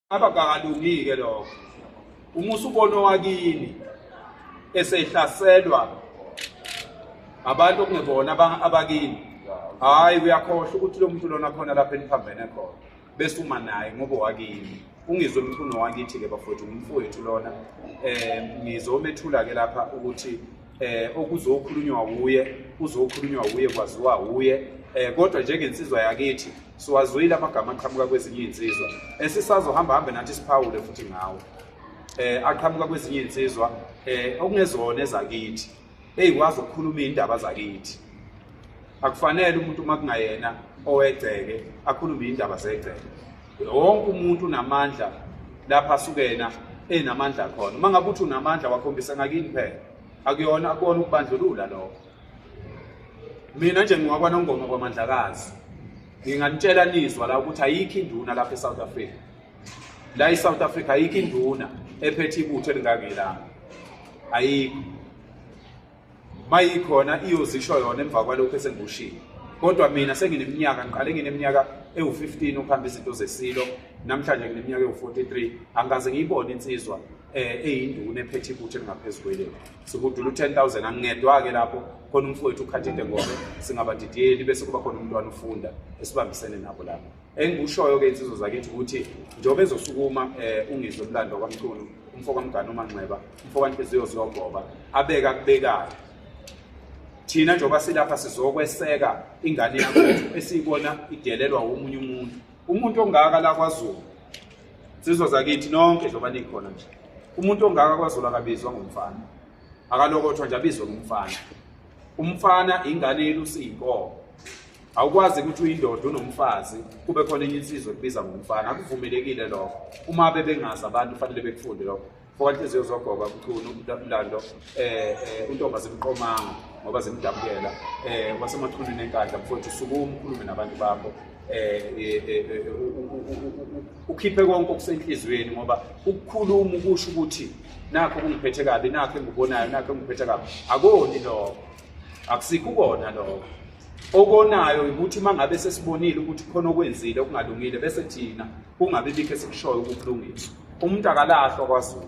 Abakalungi-ke lokho. Uma usubona owakini esehlaselwa abantu okungebona abakini, hhayi uyakhohlwa ukuthi lo muntu lona khona lapho eniphambene khona, bese uma naye ngoba owakini. Ungizwe Mchunu wakithi-ke bafowethu, ngumfowethu lona. Ngizomethula-ke lapha ukuthi okuzokhulunywa wuye, uzokhulunywa wuye, kwaziwa wuye. Kodwa njengensizwa yakithi siwazwile amagama aqhamuka kwezinye iy'nsizwa esisazohamba hambe nathi siphawule futhi ngawo, aqhamuka kwezinye iy'nsizwa okungezona ezakithi, eyikwazi ukukhuluma iy'ndaba zakithi. Akufanele umuntu uma kungayena owegceke akhulume iy'ndaba zegceke. Wonke umuntu unamandla lapha asukena enamandla khona. Uma ngabe uthi unamandla wakhombisa ngakini phela, akuyona akubona ukubandlulula lokho. Mina nje ngiwakwaNongoma kwaMandlakazi, nginganitshela nizwa la ukuthi ayikho induna lapha eSouth Africa. La eSouth Africa ayikho induna ephethe ibutho elingangelami, ayikho. Mayikhona iyozisho yona emva kwalokho esengikushilo. Kodwa mina sengineminyaka, ngiqale ngineminyaka ewu-15 ukuhamba izinto zesilo, namhlanje ngineminyaka ewu-43, angikaze ngiyibone insizwa eyinduna ephethe ibutho elingaphezu kweleli. Sihudula u-10,000, angingedwa-ke lapho, khona umfowethu uKhathide Ngobe, singabadidiyeli, bese kuba khona umntwana ufunda esibambisene nabo lapho. Engikushoyo-ke insizwa zakithi ukuthi njengoba ezosukuma uNgizwe Mlando kwaMchunu, umfo kaMgani uManxeba, umfo kaNhliziyo ziyogoba, abeke akubekayo. Thina njengoba silapha sizokweseka ingane yakwethu esiyibona idelelwa omunye umuntu. Umuntu ongaka la kwaZulu, insizwa zakithi nonke njengoba nikhona nje, umuntu ongaka kwaZulu akabizwa ngomfana, akalokothwa nje abizwe ngomfana. Umfana ingane yelusa iy'nkomo. Awukwazi ukuthi uyindoda unomfazi kube khona enye insizwa ekubiza ngomfana, akuvumelekile lokho. Uma bebengazi abantu kufanele bekufunde lokho. Fokanhliziyo zogoba Mchunu Mlando, untomba zimqomanga ngoba zimdabukela, waseMachunwini eNkandla. Mfowethu, sukuma ukhulume nabantu bakho, ukhiphe konke okusenhliziyweni, ngoba ukukhuluma ukusho ukuthi nakho kungiphethe kabi, nakho engikubonayo, nakho engiphethe kabi, akoni lokho, akusikho ukona lokho. Okonayo ukuthi uma ngabe sesibonile ukuthi khona okwenzile okungalungile, bese thina kungabi bikho esikushoyo ukukulungisa. Umuntu akalahlwa kwaZulu,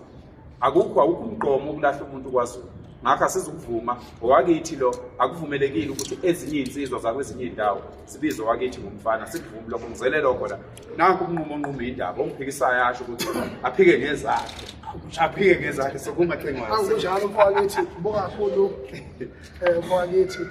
akukho awukho umgqomo ukulahla umuntu kwaZulu. Ngakho asizukuvuma owakithi lo, akuvumelekile ukuthi ezinye iy'nsizwa zakwezinye iy'ndawo zibize owakithi ngomfana, sikuvumi lokho. Ngizele lokho la, nanku umnqumo onquma indaba, ongiphikisayo asho ukuthi aphike ngezakhe, aphike ngezakhe. Sokuma Cengwayo. Awu kunjalo mfowethu, ngibonga kakhulu mfowethu.